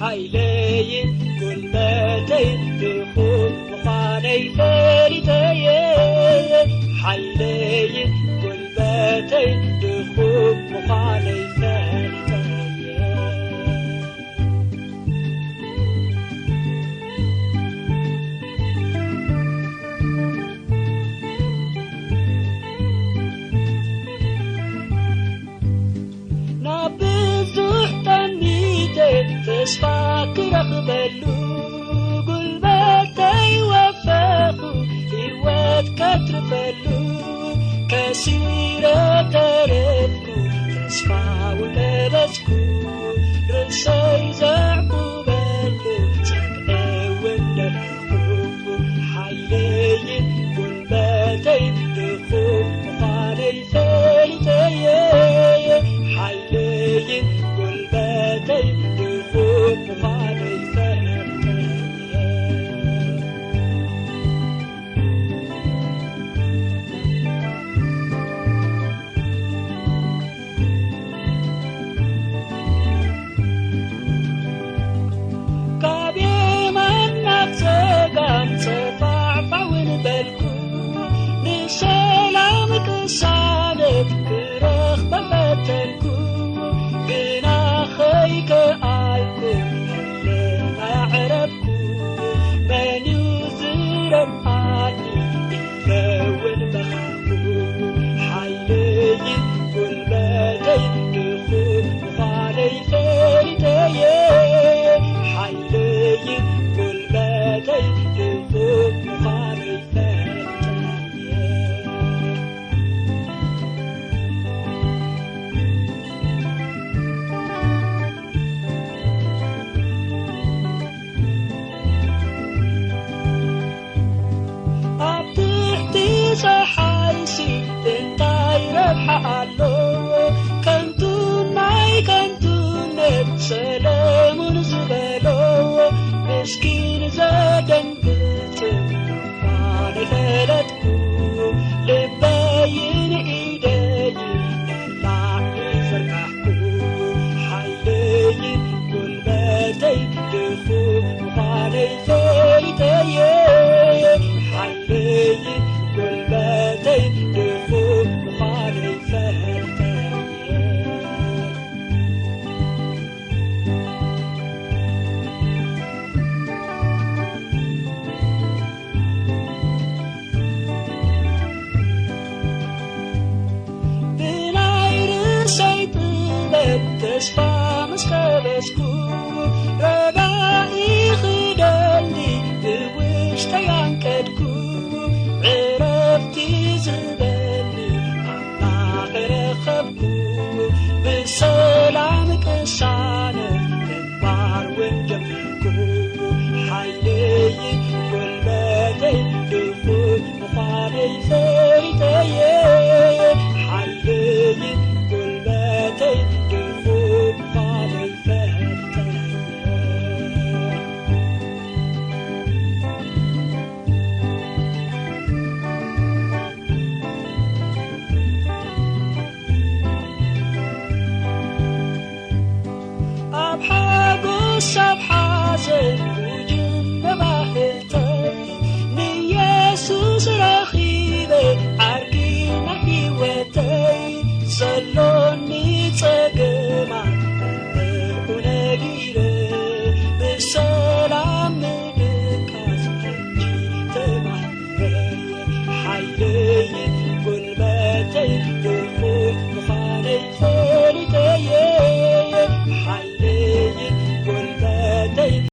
ሓይለይን ጉልበተይ ድኹም ምዃነይ ፈሊጠየ። ሓይለይን ጉልበተይ ድኹም ምዃነይ ፈሊጠየ። ናብ ብዙሕ ጠሚተ ተስፋ ክረኽበሉ፣ ጉልበተይ ወፈኹ ህይወት ከትርፈሉ። ከሲረ ተረፍኩ ተስፋ ውቀበጽኩ፣ ርእሰይ ዘዕቁበሉ ጸግዒ እውን ደለኹ። ሓይለይን ጉልበተይ ድኹም ምዃነይ ፈሊጠየ። ሓይለይን ጉልበተይ ድኹም ምዃነይ ፈሊጠየ። ካብ የማን ናብ ጸጋም ጸፋዕፋዕውን በልኩ፣ ንሰላም ቅሳነት ክረኽበ ፈተንኩ፣ ግና ኸይከኣልኩ ሕልናይ ኣዕረፍኩ። መን እዩ ዝረምኣኒ ኢለ እውን በኻኹ። ሓይለይን ጉልበተይ ድኹም ምዃነይ ፈሊጠየ። ሓይለይን ጉልበተይ ድኹም ምዃነይ ፈሊጠየ። ኣብ ትሕቲ ጸሓይሲ እንታይ ረብሓ ኣሎ? ከንቱ ናይ ከንቱነት ሰለሙን ዝበሎ፣ ምስኪን ዘደንግጽ ምዃን ፈለጥኩ። ልበይን ኢደይን ንላዕሊ ዘርጋሕኩ፣ ሓይለይን ጉልበተይ ድኹም ምዃነይ ፈሊጠየ። ሓይለይን ጉልበተይ ድኹም ምዃነይ ፈሊጠየ። ብናይ ርእሰይ ጥበብ ተስፋ ምስ ቀበስኩ፣ ረዳኢ ክደሊ ብውሽጠይ ኣንቀድኩ። ዕረፍቲ ዝህበኒ ኣምላኽ ረኸብኩ፣ ብሰላም ቅሳነት ምንባር እውን ጀመርኩ። ሓይለይን ጉልበተይ ድኹም ምዃነይ ፈሊጠየ። ሓይለይን ጉልበተይ ድኹም ምዃነይ ፈሊጠየ። ኣብ ሓጎስ ኣብ ሓዘን